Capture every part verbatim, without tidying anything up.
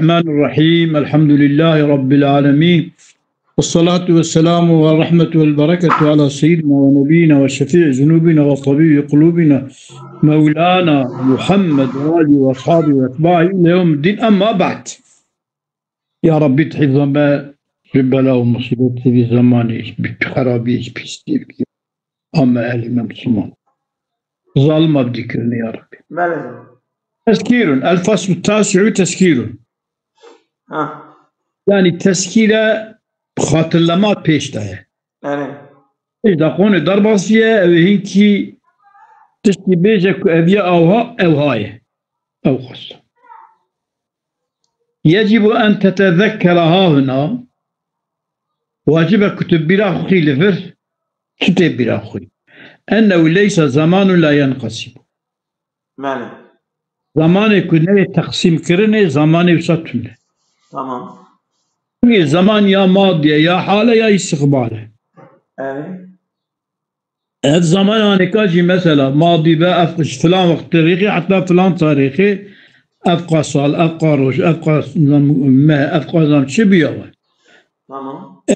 الرحمن الرحيم. الحمد لله رب العالمين. والصلاة والسلام والرحمة والبركة على سيدنا ونبينا وشفيع ذنوبنا وطبيب قلوبنا مولانا محمد وآله وأصحابه وأتباعه إلى يوم الدين. أما بعد. Ya Rabbî, di hîfza me ji bela û musîbetê vî zemanê, ji xerabî, ji pîstî bikî. Ame ehlî me Misliman. Zalim abdî kirinê, ya Rabbî. Belê. Tezkîrun. El faslu tasi'u tezkîrun. Ha. Yani tezkîre xatirlema pêş de ye. Belê. Pêş de qonê derbasî ye, ew ê hinkî tiştî bêje ku ev ye, ewha, ewha ye. Ew qas. Yecibu en tetezekkere hahuna, wacib e ku tu bîra xwe li vir, çi tê bîra xwe? Ennehu leysa zemanun la yenqasimu. Belê. Zamanê ku neyê teqsîm kirinê, zamanê wisa tune. Tamam. Çünkü zaman ya madiye, ya hale, ya istiqbale. Evet. Ev zamanê anêka jî mesela madî be, ev ji filan wextê rêxê heta filan tarîxê, ev qa sal, ev qa roj, ev qa zam-, meh, ev qa zam çi bûyawe? Tamam. E,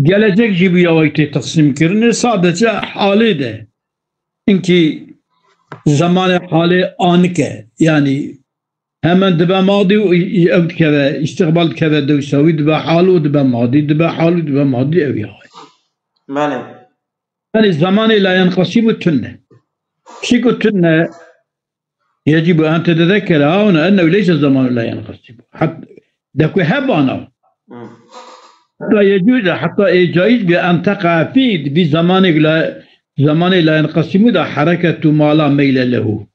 gelecek jî bûyawe tê teqsîm kirinê, sadece halê de. Inkî zamanê halê anike. Yani hemen dibe madî û ew dikeve, îstiqbal dikeve dewsa wî, dibe hal û dibe madî, dibe hal û dibe madî, ew ya. Belê. Yani zamanê la yenqasîmu tune. Çiku tune, yecibu en tetezekkere hahuna ennehu leyse zamanu la yenqasimu. Hat-, de ku hebana. Hı. Hatta yecuze, hatta ê caiz be en teqa fî, bi zamanê la, zamanê la yenqasimu da hareketu ma la meyle lehu.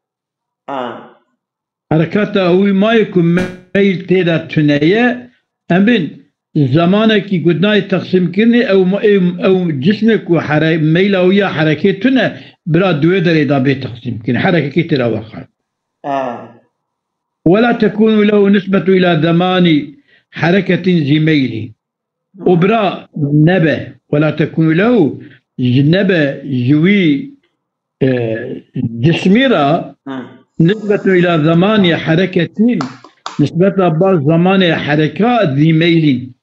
Ha. Herekata wî mayê ku meyl tê de tune ye, em bên zamanekî ku nayê teqsîmkirinê, ew, ew, ew cismê ku here-, meyla wî ya herekê tune, bira di wê derê de bê teqsîmkirin. Herekekê tê de weqan. Ha. Wela tekunu lehu nisbetu ila zemanî hereketin zî meylî. Û bira nebe, wela tekunu lehu, ji nebe ji wî, e, cismî ra, Hı. nisbetun ila zemanî hereketîn, nisbeta bar zamanê hereka zî meylîn.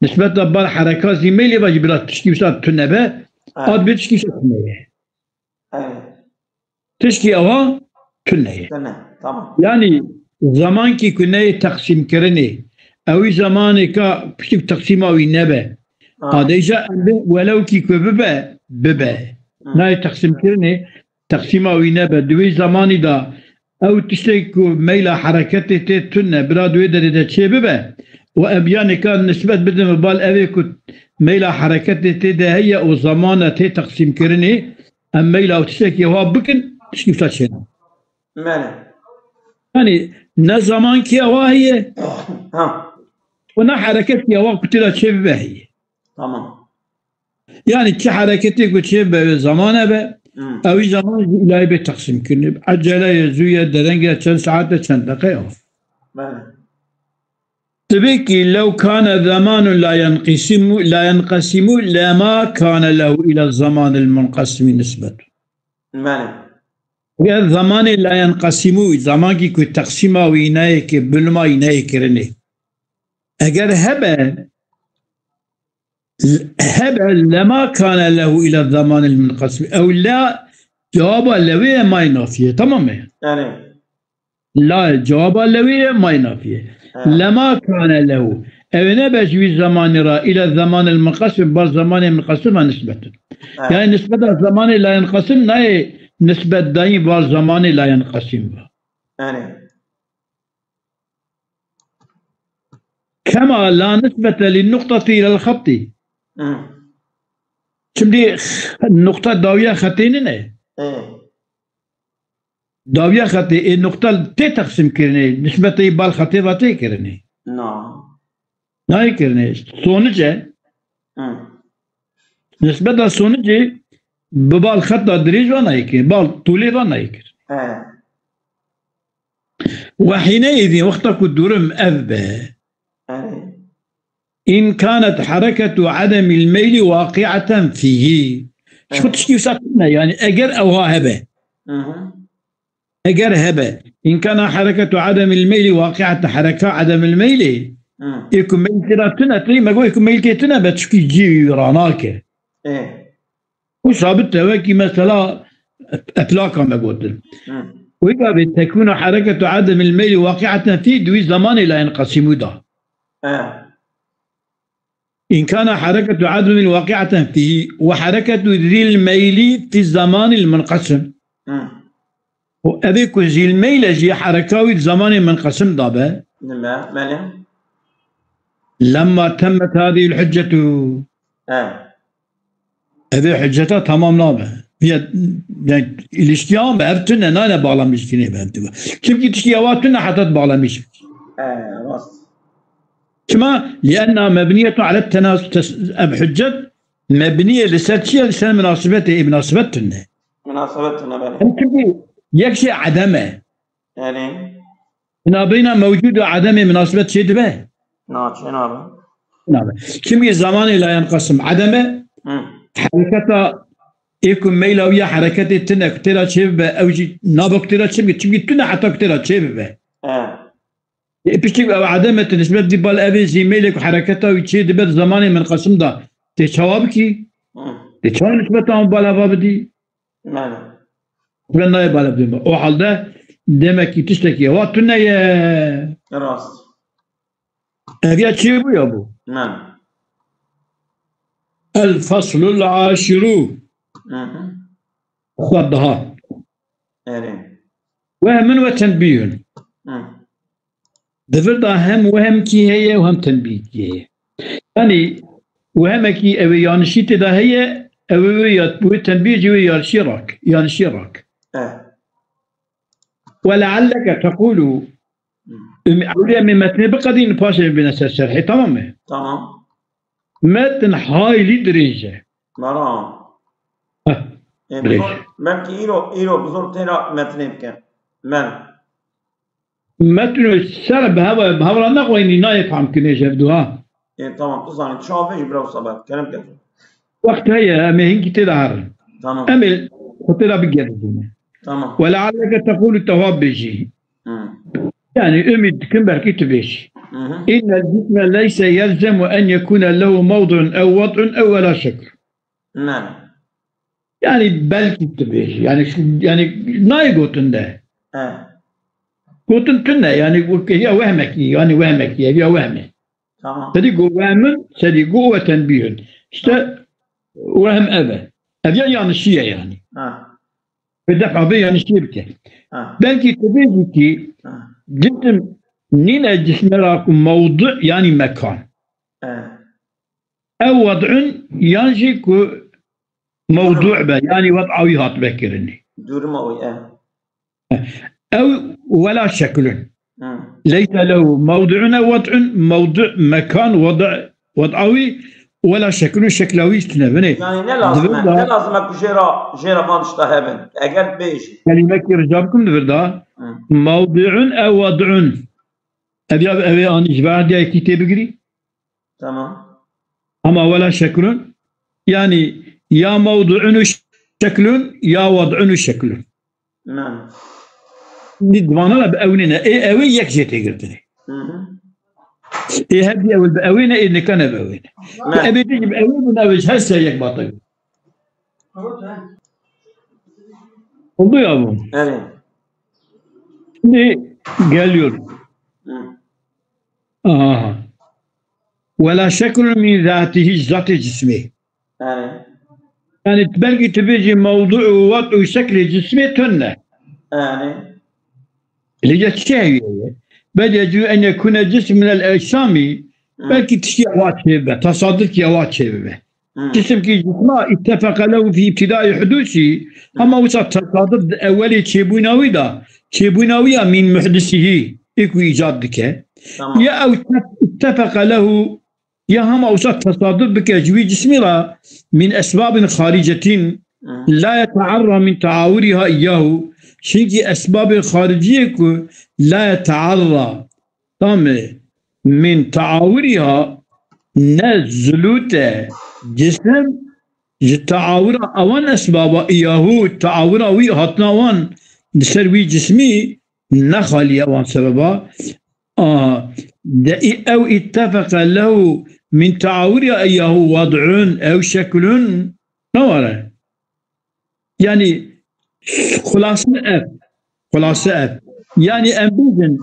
Nisbeta bar hereka zî meylî ve jî bira tişkî wisa tune be, Evet. ad bê tişkî wisa tune ye. Evet. Tişkî ewa tune ye. Tune, tamam. Yani zamankî ku neyê teqsîmkirinê, ewî zamanê ka piştî teqsîma wî nebe. Ha. Adeyca em bê welewkî ku bibe, bibe. Hı. Nayê teqsîmkirinê, teqsîma wî nebe. Di wê zamanî de ew tiştê ku meyla hereketê tê tune, bira di wê derê de çê bibe. Û em yanê ka nisbet bidin bi bal evê ku meyla hereketê tê de heye û zamana tê teqsîmkirinê, em meyla û tiştekî wa bikin, tişkî wisa çêne. Belê. Yani ne zamankî wa heye, Ha. û ne hereketî wa ku tê de çê bibe heye. Tamam. Yani çi hereketê ku çê be, zaman e be, Hı. ewî zaman jî îlayê bê teqsîm kirinê. Ecele ye, zû ye, dereng e, çend saet e, çend deqe ye. Belê. Tabii ki lew kana zamanun la yenqisimu, la yenqasimu, lema kana lehu ila zamanil munqasimi nisbet. Belê. Eger zamanê la yenqasimu, zamankî ku teqsîma wî neyê ki, bilma wî neyê kirinê. Eger hebe, hebe lema kana lehu ila zamanil munqasim. Ew la cewaba lewê ye, may nafiye. Tamam mı? Yani. La cewaba lewê ye, may nafiye. Ha. Lema kana lehu. Ew ne be ji wî zamanî ra ila zamanil munqasim, bar zamanê munqasim a nisbetin. Ha. Yani nisbeta zamanê la yenqasim nayê nisbet dayîn bar zamanê la yenqasim va. Yani. Kema la nisbete lin nuqtati ilel xettî. Hı. Şimdi nuqta dawiya xetê nîne. Hı. Dawiya xetê, ê nuqta tê teqsîm kirinê, nisbetê bal xetê va tê kirinê. Na. Nayê kirinê. Sonuc e. Hı. Nisbeta sonicê bi bal xeta dirêj va nayê kirinê. Bal tûlê va nayê kirinê. Hı. Ve hîne îzîn, wexta ku durum ev be. Erê. In kanet hereketu edemil meyli waqi'eten fîhî. Ji xwe Evet. tiştî wisa tune, yani eger ewha hebe. Hı hı. Eger hebe, in kana hereketu ademil meylî waqi'eten hereka ademil meylî, Hmm. ê ku meyl tê de tune, tê me got, ê ku meyl tê tune be, çikî cî wî ranake. Ê. Û sabit e, wekî mesela eplaka me gotin. Hmm. Wê gavê tekûnu hereketu ademil meylî waqi'eten fî di wî zamanê la yenqesimû da. Ê. In kana hereketu ademil waqi'eten fî ve hereketu zil meylî fî zamanil munqesim. Hmm. Û evê ku zil meyl e jî hereka wî di zamanê munqesim da be. Nime, belê. Lemma temmet hadihil hüccetu. Ê. Evê hücceta tamam nabe. Ya, yani, ilişkiya me ev tune nane bağlamış kine ben tu. Çimkî tiştî ewa tune heta bağlamış. Ê, rast. Çima? Lienna mebniyetun ala tenas-, tes-, ev hüccet mebniye li ser çi ye? Li ser minasebetê, ê minasebet tune. Minasebet tune, belê. Hem çimkî yek şey edem e. Belê. Binabeyna mewcûd û edemê minasebet çê dibe? Na, çê nabe. Nabe. Çimkî zamanê la yenqesim edem e, Hı. hereketa ê ku meyla wî ya hereketê tune ku tê de çê bibe, ew jî nabe ku tê de çê bibe, çimkî tune heta ku tê de çê bibe. Ê. Ê, piştî ku ew edem e, tu nisbet dî bal evê zî meylê ku hereketa wî çê dibe di zamanê minqesim de, tê çawa bikî? Hı. Tê çawa nisbeta wan bal eva bidî? Belê. Ve nayê bale bidin. O halde demek ki tiştekî ewa tune ye. Rast. Ev ya çi bû ya bû? Ne. El faslul aşiru. Hı hı. Xwe daha. Erê. Wehmin ve tenbihun. Hı. Di vir de hem wehmkî heye û hem tenbîhkî heye. Yanî wehmekî ew ê yanişî tê de heye, ew ê wê ya, wê tenbîh jî wê yanişî rak, yanişî rak. Eh. Ve lealleke tekulu, Hmm. em, ewlê em ê metnê biqedîn, paşê em bîne ser şerhê, tamam mı? Tamam. Metn hayli dirêj e. Mera. Heh, Ê, dirêj. Bizor, belkî îro, îro bizor têra metnê bike. Men. Metnê ser bi heva, bi hevra nexweyî nayê fehmkirinê ji hevdu ha. Ê, tamam, tu zanî, çav vê jî bira wisa be, kerem ke. Wext heye, em ê hinkî tê de herin. Tamam. Em ê xwe tê de bigerîzîne. Tamam. Ve lealleke tekulu, tu wa bêjî. Hı. Yani, umîd dikim belkî tu bêjî. Hı hı. İnnel cisme leyse yelzemu en yekune lehu mewdu'un ew wad'un ew wela şekl. Ne. Yani, belkî tu bêjî. Yani, şu, yani, nayê gotin de. He. Gotin tune, yani, ya wehmekî, yani, wehmekî, ya wehmê. Tamam. Sedî go wehmin, sedî go ve tenbîhun. İşte, wehm ev e. Ev ya yanlışî ye yani. Ha. Ve defa vê yanlışî bike. Ha. Belkî tu bêjî ki Ha. cisim nîne cisme ra ku mewdu yani mekan. He. Ew wad'un yan jî ku mewdu' be, yani wad'a wî hatibe kirinê. Duruma wî, e. Ew wela şeklun. Hı. Leyse lehu mewdu'un ew wad'un, mewdu', mekan, wada-, wad'a wî, wela şeklun, şekla wî tune. Binê. Yani ne lazim e, ne lazim e ku jê ra, jê ra van tişta hebin. Eger bêjî. Kelimekî rica bikim di vir de. Hı. Mewdu'un ew wad'un. Ev ya, ev ê anî ji ber diyayekî tê bigirî? Tamam. Ama wela şeklun, yani ya mewdu'un û şeklun, ya wad'un û şeklun. Ne. Di vana de bi ewnê ne. Ê, ew ê yek jê tê girtinê. Hı hı. Ê her di ew bi ew ê ne, ê nika ne bi ew ê ne. Ne. Ev ê dijî bi ew ê bû, ew ê ji her se yek batil. Oldu ya bu. Evet. Şimdi geliyor. Hı. Aha. Ve la şeklun min zatihi, zatê cismê. Evet. Yani belkî tu bêjî mewdu û wad û şeklê cismê tune. Evet. Lêce çi heye? Bel yecu en yekune cism minel ecsamî, Hı. belkî tiştî ewa çêbibe, tesadufkî ewa çêbibe. Hı. Cisimkî cisma ittefeqe lehu fî îbtidai hudusi, Hı. hema wisa tesaduf di ewelê çêbûna wî de, çêbûna wî ya min muhdisihî, ê ku îcad dike. Tamam. Ya ew tef-, ittefeqe lehu, ya hema wisa tesaduf bike ji wî cismî re min esbabin xaricetin Hı. la yetearra min teawuriha iyyahu. Çinkî esbabê xariciyê ku la yetearra, tamê, min teawuriha, ne zulûte cisim ji teawira ewan esbaba iyahu, teawira wî hatina wan li ser wî cismî ne xalî ye wan sebeba. A, de, ew ittefeqe lehu min teawiriya eyyahu wad'un ew şeklun ne were. Yani, xulase ev. Xulase ev. Yani, em bêjin,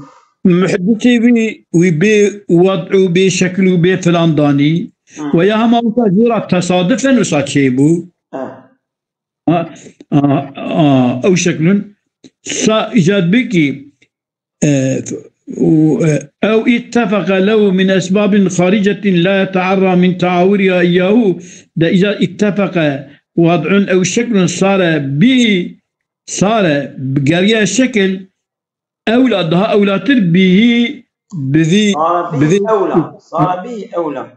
muhdisê wî, wî bê wad û bê şekil û bê filan danî. Hı. Ve ya hema wisa jê re tesadifen wisa çêbû. Ha. Ha, ha, ha, ew şeklun. Sa îcad bikî, e, û, e, ew ittefeqe lehu min esbabin xaricetin la yetearra min teawiriha iyyahu, de îca ittefeqe wad'un ew şeklun sare bi, sare bi geriya şekil ewla, daha ewlatir bihi, bi vî, Sara bi bi vî ewla. Sara bi ewla.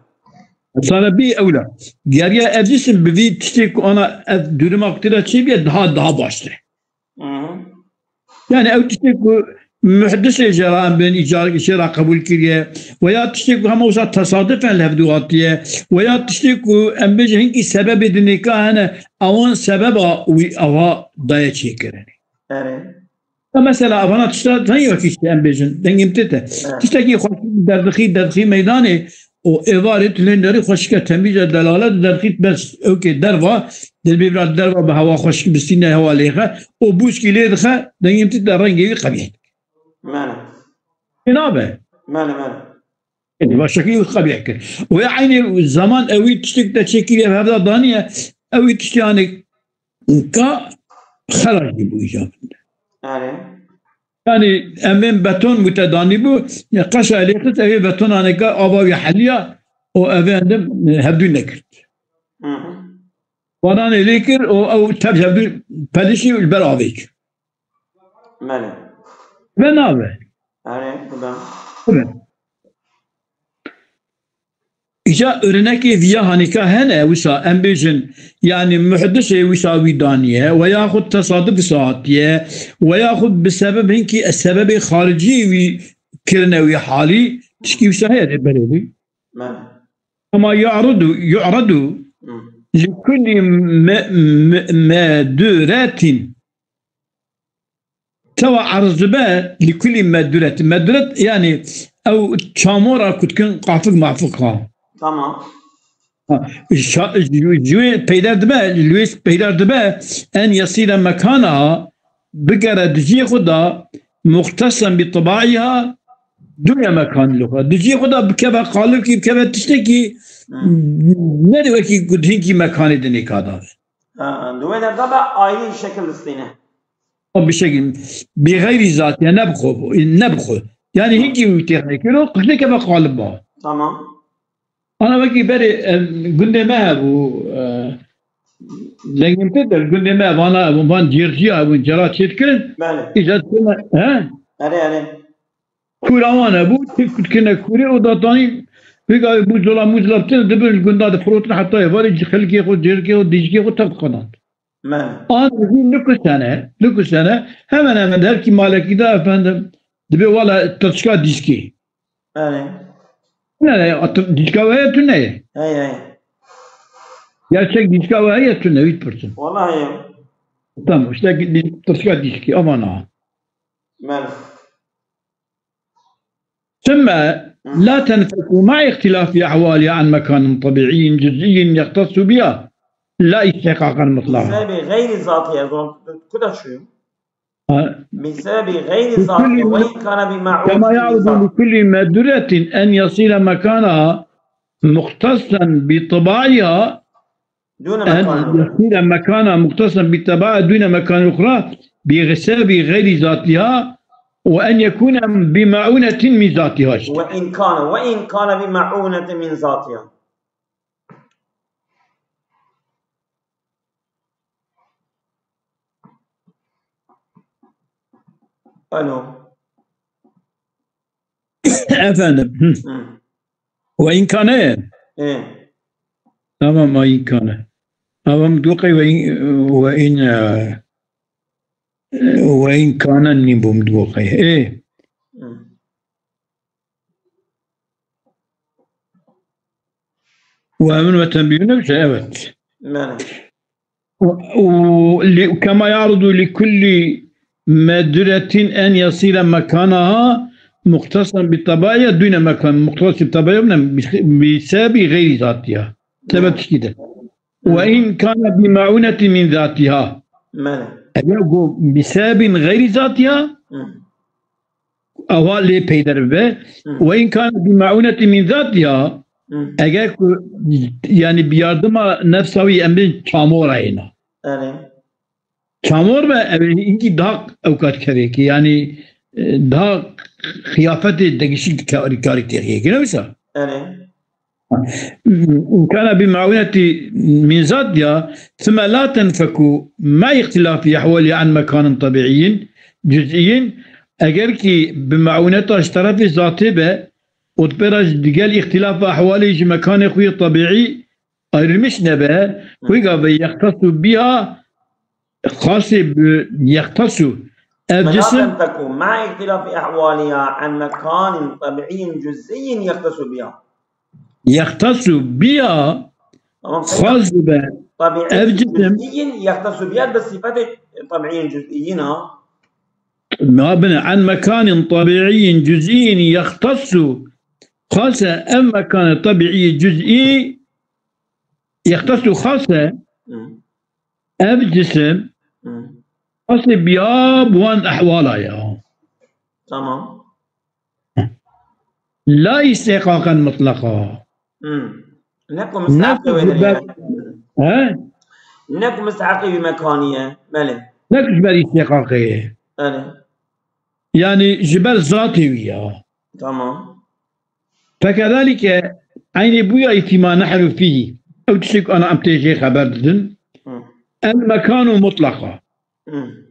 Sare bi ewla. Geriya ev cisim bi vî tiştê ku ana ev duruma ku tê de çêbûye daha, daha baştir e. Hı hı. Yani ew tiştê ku muhdisê jê re em bên îcar-, jê re qebûl kiriye, veya tiştê ku hema wisa tesadifen li hevdû hatiye, veya tiştê ku em bêjin hinkî sebebê di nêka hene, ewan sebeba wî ava daye çêkirinê. Erê. Ya mesela evana tişta heyî wekî işte em bêjin, dengê min tê te. Evet. Tiştekî xweşik derdixî, derdixî meydanê, û êvarê tu lê nerî xweşike temîze delale derdixît bes. Ewkê derva, dilbê bira derva bi hewa xweşik bistîne hewa lêxe. Û bûskî lê dixe, dengê min tê te rengê wî qebîh. Mene. Ê nabe. Mene, mene. Ê başekî wî qebîh kir. Û ya eynî zaman ewî tiştek te çêkiriye hevda daniye, ewî tiştê anê ka xeraj bû îcabinde. Erê. Yani em ên beton bû te danî bû, ya qeşa lê xist, ev ê betonanê ka ava wî heliya û ev ê endim, e, hevdû negirt. Hı hı. Wananê lê kir û ew tev hevdû pelişî û li ber avê çû. Mele. Ve nabe. Erê, bibe. Bibe. Îca örnekê viya hanîka hene, wisa em bêjin, yani muhdisê wisa wî daniye, ve yaxud tesaduf wisa hatiye, ve yaxud bi sebeb hinkî sebebê xaricî wî kirine wî halî, tişkî wisa heye dê berê wî. Mene. Ama yu'radu, yu'radu Hı. li kulli me-, me-, meduretin. Tewa erz dibe li kulî meduret. Meduret yani ew çamora ku dikin qafik mafik ha. Tamam. Ha, şa-, ji, ji wê peyder dibe, li wê peyder dibe en yesîle mekana bigere di cihê xwe de muxtesen bi tibaiha dûne mekan li xwe. Di cihê xwe de bikeve qalibkî, bikeve tiştekî Hmm. ne di wekî ku di hinkî mekanê di nêka de. Ha, di wê derda be ayrî şekil distîne. Bi şekil, bi xeyrî zatiye, ne bi xwe, ne bi xwe. Yani hinkî wî têr nekir, o qişteke ve qalib ba. Tamam. Ana wekî berê, e, gundê me hebû, e, dengê min tê de, gundê me vana hebûn, van cêrciya hebûn, cera çêdikirin. Belê. Îca dikirin, he? Erê, erê. Kûra wan hebû, tê ku dikirine kûrê, o datanî, vêga bûzola mûzola bitin, dibin li gunda difirotin, heta êvarê xelkê xwe, cêrkê xwe, dîçkê xwe tev diqedand. Mene. An jî nikusene, nikusene, hemen hemen her kî malekî de efendim, dibê wala tirşka dîçkê. Erê. Ne, ne, at-, dîçka we heye tu neye? Hey, hey. Gerçek dîçka we heye tu ne, wî dipirsin. Wala heye. Tamam, işte dî-, tirşka dîçkê, aman ha. Mene. ثم لا تنفك مع اختلاف أحوالها عن مكان طبيعي جزئي يختص بها، لا استحقاقا مطلقا. Bi sebebê xeyrî zatî ye, zor, ku de çû? Ha. Bi sebebê xeyrî zatî, وإن كان بمعونة كما يعرض لكل مادورة أن يصير مكانها مختصا بطباعها دون أن مكان أخرى. يصير مكانها مختصا بطباعها دون مكان أخرى بسبب غير ذاتها وأن يكون بمعونة من ذاتها. وإن كان، وإن كان بمعونة من ذاتها. Alo. Efendim. Hı. Hı. Ve inkane. E. Tamam, ve inkane. Tamam, doqey ve in, ve in, e, ve inkane nî bûm doqey. E. Hı. Ve emin ve tenbîhûne bir şey, evet. Mene. Û, û li, kema ya'rudu li kulli مدرة أن يصير مكانها مختصا بطبيعة دون مكان مختص بطبيعة، ne, bi, bi sebebi gayri zatiha. Sebep tişkî de. Ve in kana bi ma'uneti min zatiha. Mele. Eger ku bi sebebin gayri zatiha, Hı. Ewa lê peyder bibe. Hı. Ve in kana bi ma'uneti min zatiha, Hı. Eger ku, yani, bi yardıma nefsa wî em bin çamora hêna. Erê. Çamor be, ev hinkî daha ew kat kevê ki, yani, e, daha kıyafeti degişik kar-, karî têxiyê ki, ne wisa? Erê. إن كان بمعونة من ذاتها ثم لا تنفك مع اختلاف أحوالها عن مكان طبيعي جزئي, eger ki bi meuneta ji terefê zatê be û di pê re ji digel îxtîlafa ehwalê ji mekanê xwe yê tebîî ayrılmış nebe, wî gavê yextesu biha, xasê bi yextesu, ev ثم لا cisim تنفك مع اختلاف أحوالها عن مكان طبيعي جزئي يختص بها. Yextesu biha, Tamam, xas dibe, طبيعي ev cisim جزئي يختص بها, bi sifetê طبيعي جزئي ha. Ma bine, عن مكان طبيعي جزئي يختص, xas e, ev mekanê tebîî cüz'î, yextesu, xas e, Hı. Ev cisim, Hı. Xasê biya bi wan ehwala ya. Tamam. La îstîqaqen mutlaqa. Hı. Ne ku Ne mistehaqê ku wê ji ber, he? Ne ku mistehaqê wî mekanî ye. Belê. Ne ku ji ber îstîqaqê ye. Belê. Yani ji ber zatê wî ya. Tamam. Fekedalike eynê bûya îtîma nehnu fîhî. Ew tiştê ku ana em tê jê xeber didin. Hı. El mekanu mutlaqa. Hı.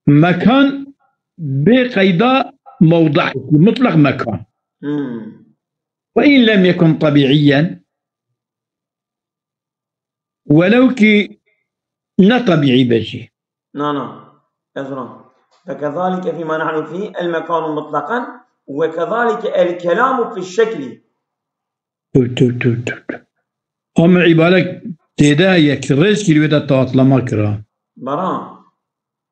Mekan bê qeyda mewdihekî, mutlaq mekan. Hmm. Ve in lem yekun tebîiyen, welew ki ne tebîî be jî. Na, na. Ez ran. Ve kezalike fîma nahnu fî el mekanu mutlaqan ve kezalike el kelamu fî şeklî. Tu, tu, tu, tu, tu. Ama îbarek têde heye ki rêz kir wê de tatlama kira. Bara.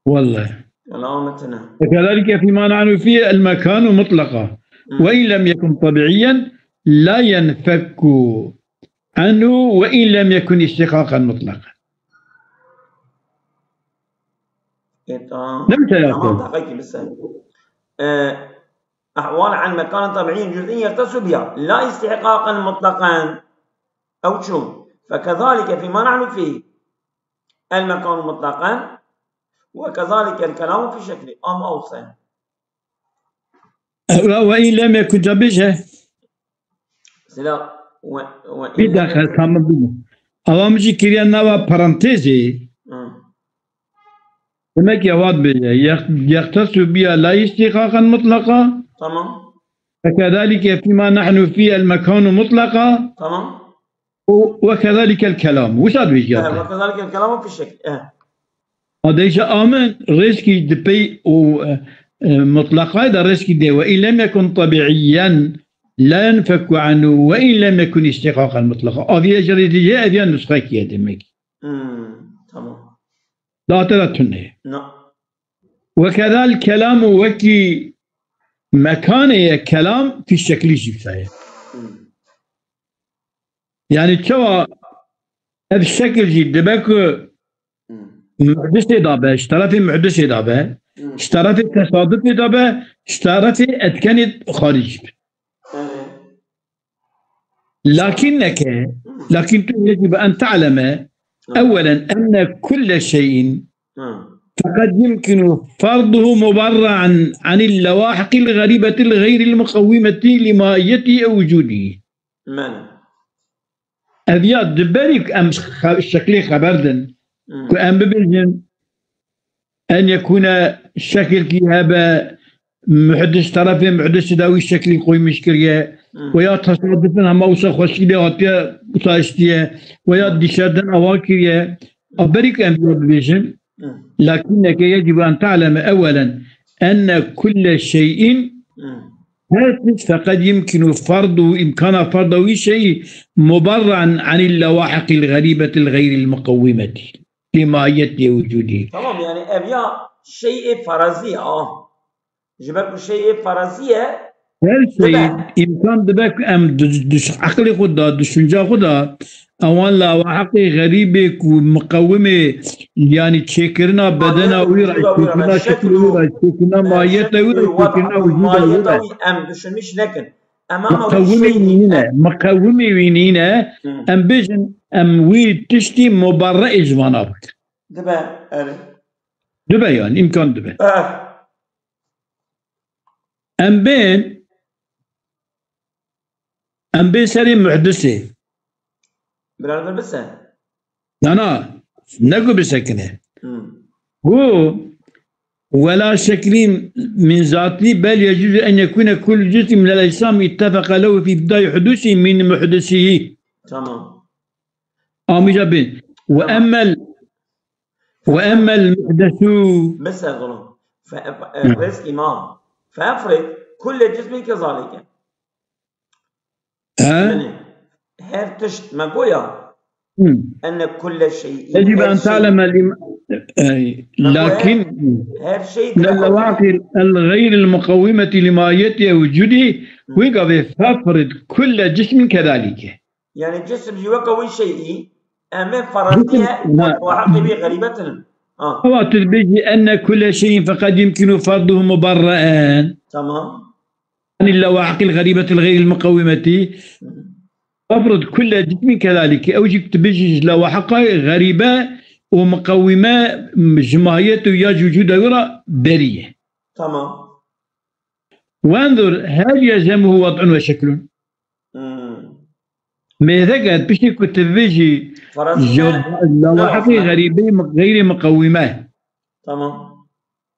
Welle. Selametine. Ve kezalike fîma nahnu fî el mekanu mutlaqa. Hı. Ve in lem yekun tebîiyen la yenfekku anhu ve in lem yekun îstîqaqen mutlaqen. E, tamam. Ne mi Tamam, telefon? Dakika bir saniye. E, أحوال عن مكان طبيعي جزئي يختص بها لا استحقاقا مطلقا أو شو، فكذلك فيما نحن فيه المكان مطلقا وكذلك الكلام في شكله أم أوصى. Ew, ew, in lem yekun ca bêje. Sila, we, we, Bir dakika, tamam, bir dakika. Awa min jî kiriye nava parantezê. Hı. Demek ya wat bêje. Yex-, yextesu biya la istîqaqen mutlaqa. Tamam. Ve kezalike fîma nahnu fî el mekanu mutlaqa. Tamam. Û ve kezalike el kelam. Wisa dibêje. Evet, ve kezalike el kelamu fî şekl. Evet. A deyşe amin rêzkî di pey û, e, e, mutlaqayê de rêzkî dê ve in lem yekun tebîiyen la yenfekku anhu ve in lem yekun istîqaqen mutlaqa. Aviye jê re diyê eviye nusxekî ye demek. Hmm, tamam. Date de tune. Na. Ve kezal kelam û wekî mekanê ye kelam fî şeklî jî wisa ye. Hmm. Yani çawa ev şekil jî dibe ku Hmm. muhdisê de be, ji terefê muhdisê de be, Hmm. ji terefê tesadufê de be, ji terefê etkenê xaricî be. Evet. Lakinneke, Hmm. lakin tu yecib en ta'leme, Hmm. ewwelen enne kulle şeyin Hmm. feqed yumkinu farduhu mubarra'an anil lewahikil garibetil gayril muqawwimeti li mahiyeti ew wucudî. Mene. Ev ya diberî ku em xe-, şeklê xeber din, Hmm. ku em bibêjin, en yekûne şekilkî hebe, muhdis, terefê muhdisî de wî şeklî qoymiş kiriye, Hmm. we ya tesadufin hema wisa xweşî lê hatiye, wisa hiştiye, we ya Hmm. dîşerdin ava kiriye. A berî ku em ya bibêjin, Hmm. lakinneke yecib en ta'leme ewelen enne kulle şeyin Hmm. Her tişt feqet yumkinu fardu, imkana farda wî şeyî mubarran anil lewahikil garibetil gayril muqawwimeti li mahiyeti wicudî. Tamam, yani ev ya Şeyê farazî ye, a. Ji ber ku şeyê farazî ye, her şeyî dibe. Îmkan dibe ku em du-, duş-, aqilê xwe de, düşünca xwe de, ewan lawaheqê xerîbê ku miqewimê, yanî çêkirina bedena wî re, çêkirina şeklê wî re, çêkirina mahiyeta wî re, çêkirina wicûda wî re. Em düşünmîş nekin. Em ama wî miqewimê wî nîne, miqewimê wî nîne, em bêjin, em wî tiştî muberreê ji vana bikin. Dibe, erê. Dibe yani, îmkan dibe. Eh. Em bên, em bên serê muhdisê. Birader bise. Na, na, ne ku bisekine. Hmm. Ku, wela şeklî min zatî bel yecuzu en yekune kullu cismin minel ecsamî ittefeqa lehu fî ibtidai hudusi min muhdisihi. Tamam. Amîja bin. Ve emmel, ve emmel muhdesu. Bes ez oğlum. Fe, fe, e, Hı. Rêz îmam. Fefrid kulle cismin kezalike. He? Yani, her tişt me goya. Hı. Enne kulle şey'in. Yecib en ta'leme lim-, e, lakin her şey lel lewaqi el g'ayr el muqawimeti li mahiyeti vücudi, wî gavê fefrid kulle cismin kedalike. Yani cisim jî weke wî şeyî, em ê farazî ye, na. Wa heqê wî xerîbet in. Ha. Ewa tu dibêjî enne kulle şeyin feqed yumkinu farduhu mubarreen. Tamam. Anil lewahaqil xerîbetil xeyril muqawimeti. Hı. Efrud kulle cismin kedalike. Ew jî tu dibêjî ji lewahaqa xerîbe û muqawime, m-, ji mahiyet û ya ji wicûda wî re berî ye. Tamam. Wendur hel yelzemuhu wad'un ve şeklun. Hmm. Mêzek et, piştî ku tu bibêjî, Farazî ji ne? Lewahekî Lewahek. Xerîbê mi-, xeyrê miqewîme. Tamam.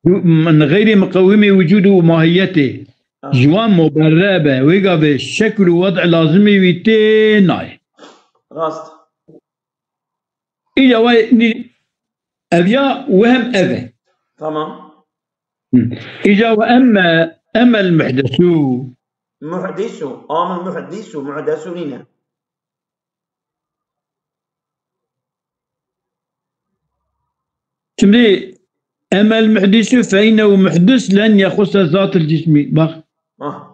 Min xeyrê miqewîmê wicûd û mahiyetê. Tamam. Ji wan muberre be, wê gavê şekl û wed'e lazimê wî tê nayê. Rast. Îca we nî-, ev ya we hem ev e. Tamam. Hı. Îca we emme, emmel muhdesu. Muhdisu, amil muhdisu, muhdesu nîne. Şimdi emmel muhdisu fe innehu muhdis len yexusse zatil cismi. Bak. Ah.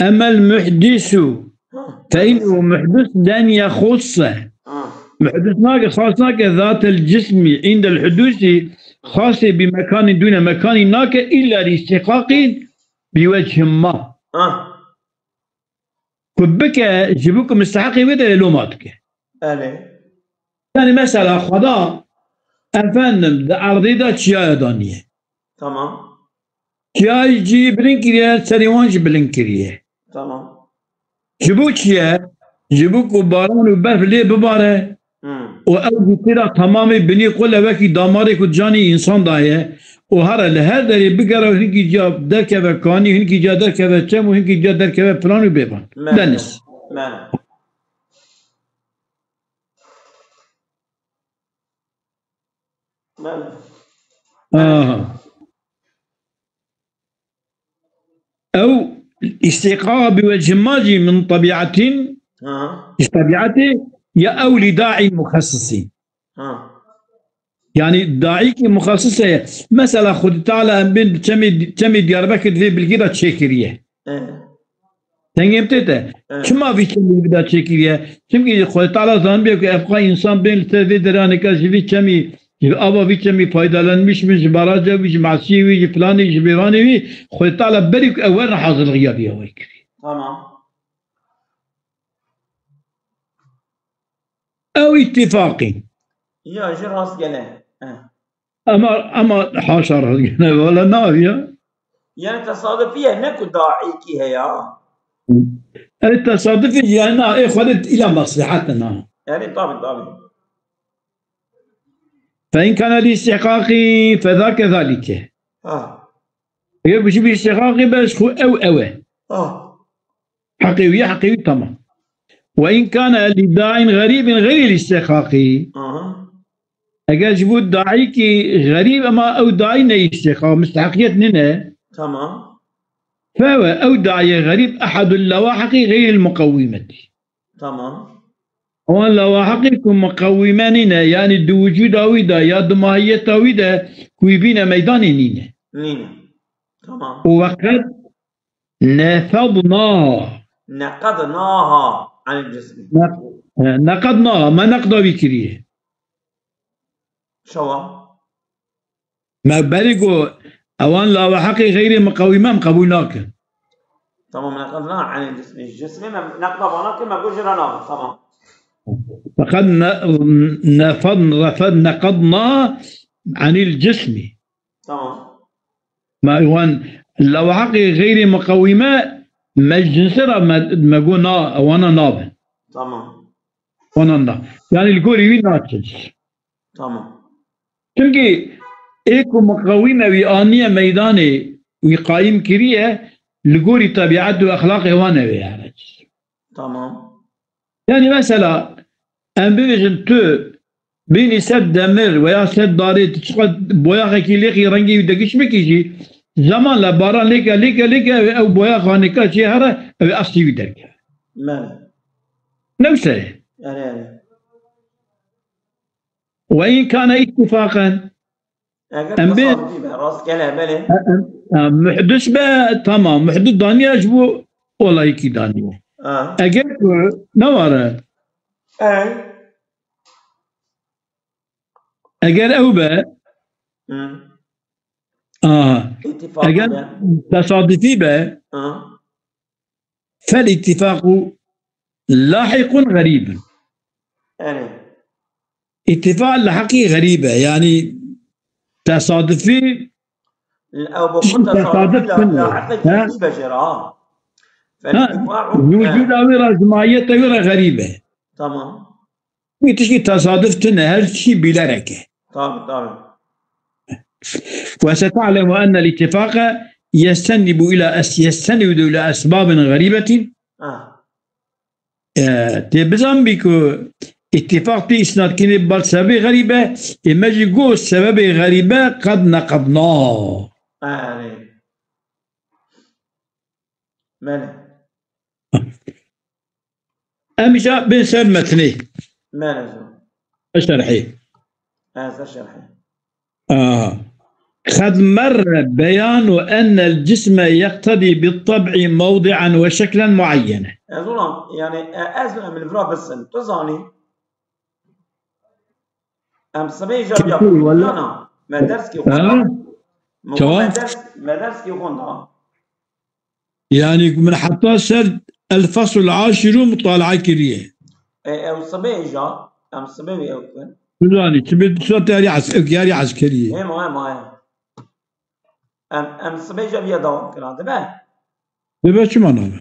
Emel muhdisu. Ha. Fe innehu muhdis len yexusse. Ha. Muhdis nake, xas nake zatel cismi indel hudusi, xasê bi mekanin dune mekanin nake illa li istihqaqin bi wechin ma. Ha. Ku bike, ji bo ku misteheqê wê de loma dike. Elê. Yani mesela Xweda, efendim, di erdê de çiyaya daniye. Tamam. Çiyayê cî bilind kiriye, serê wan jî bilind kiriye. Tamam. Ji bo çi ye? Ji bo ku baran û berf lê bibare Hmm. û ew jî têra temamê binî qule wekî damarê ku canî însan daye û here li her derê bigere û hinkî ciya derkeve kanî, hinkî ciya derkeve çem û hinkî ciya derkeve piran û bêvan. Mele. Deniz. Mele. Mele. Aha. Ew îstîqaqa bi wechin ma jî min tebîatin, Aha. Ji tebîatê ya ew lî daî muxesisî. Ha. Yani daîkî muxesis heye. Mesela Xwedî Teala em bên çemê, çemê Diyarbekir di vê bilgî de çêkiriye. E. Dengê min tê te. E. Çima vî çemî li vî de çêkiriye? Çimkî Xwedî Teala zanibiye ku ev qay însan bên li ser vê derê anêka ji vî çemî, ji ava vî çemî faydalanmiş bin, ji baraja wî, ji mesiyê wî, ji filanê, ji bêvanê wî, Xwedî Teala berî ku ew werin hazirlixiya vî awayî kiriye. Tamam. Ew îtîfaqî. Ya, ji rastgele. Eh. Ama, ama haşa rastgele, wala naviya. Yani tesadüfiye, ne ku daîkî heya. Ev tesadüfî yani na, ê Xwedê îla maslihate na. Yani tabii, tabii. Fe in kana li istihqaqî fe za kezalike. Ha. Eger ku ji bi istihqaqî be ji xwe ew ew e. Ha. Heqê wî ye, heqê wî tamam. Ve in kane li daîn xerîbin xeyrî lî istihqaqî. Aha. Eger ji bo daîkî xerîb ema ew daî ne îstihqaq, misteheqiyet nîne. Tamam. Fewe ew daîyê xerîb ehedul lewahiqî xeyrîl muqewîmetî. Tamam. Wan lawaheqê ku miqewîme nîne, yanî di wicûda wî de ya di mahiyeta wî de ku wî bîne meydanê nîne. Nîne. Tamam. Û weqed nefednaha. Neqednaha anil cismi. Ne-, e, neqednaha, me neqda wî kiriye. Şewa. Me berî got, ewan laweheqê xeyrê miqewîme em qebûl nakin. Tamam, neqedna anil cismi. Cismê me neqda vana kir, me got jê re nabe. Tamam. Feqet ne-, nefed-, refed-, neqedna anil cismi. Tamam. Me wan laweheqê xeyrê miqewîme me ji cinsê re me, me got na, wana nabin. Tamam. Wana na. Yanî li gorî wî naçin. Tamam. Çimkî ê ku miqewîme wî aniye meydanê, wî qayîm kiriye, li gorî tebîet û exlaqê wan e wê here. Tamam. Yanî mesela, em bibêjin tu bînî ser demir veya ser darê, tu çiqas boyaxekî lêqî rengê wî degiş bikî jî, zemanla baran lêke, lêke, lêke, ew, ew boyaxa nêka çê here, ew ê eslî wî derkeve. Belê. Ne wisa ye? Erê, erê. Ve in kane ittifaqen. Eger Em bê tesadüfî be, rastgele, belê. Em, em, muhdis be, tamam. Muhdis daniye ji bo olayekî daniye. Ha. Eger ku ne ware. Ey. Eger ew be. Hı. Aha. İttifak Eger be. Tesadüfî be. Ha. Fel ittifaku lahiqun xerîbun. Erê. Îttifaq li heqî xerîb e. Yanî tesadufî Ew bi xwe tiştî tesaduf tesadufî la, tune. Lahiqekî Ha? xerîb e jê re, ha. Fel Ha? ittifaqu, Ji wicûda wî re, ji mahiyeta wî re xerîb e. Tamam. Wî tiştî tesaduf tune, her tiştî bîlerek e. Tabii, tabii. وستعلم أن الاتفاق يستند إلى أس-، يستند إلى أسباب غريبة. Ha. E, tê bizanbî ku îttifaq tê îsnadkirinê bal sebebê xerîbe, ê me jî got sebebê xerîbe qed neqedna. Erê. Belê. Em îca bên ser metnê. Belê zor. Şerhê. Ez şerhê. Aha. Qed merre beyanu ennel cisme yeqtedî bit tab'i mewdi'en ve şeklen muayyene. Ez olam, yani, e, ez em li vira bisin. Tu zanî? Em sibê jî ya Kesin, wala. Yana, me ders ki Ha? xwenda. Me Çawa? me ders, me ders ki xwenda. Yani min heta ser El Fasl Aşiru mutala kiriye. E, ew sibê jî, em sibê wî ew kin. Bizanî, sibê tu saet yarî es-, ew yarî eskeriyê. Hema, hema, he. Em, em sibê jî viya dewam kirin, dibe? Dibe çima nabe?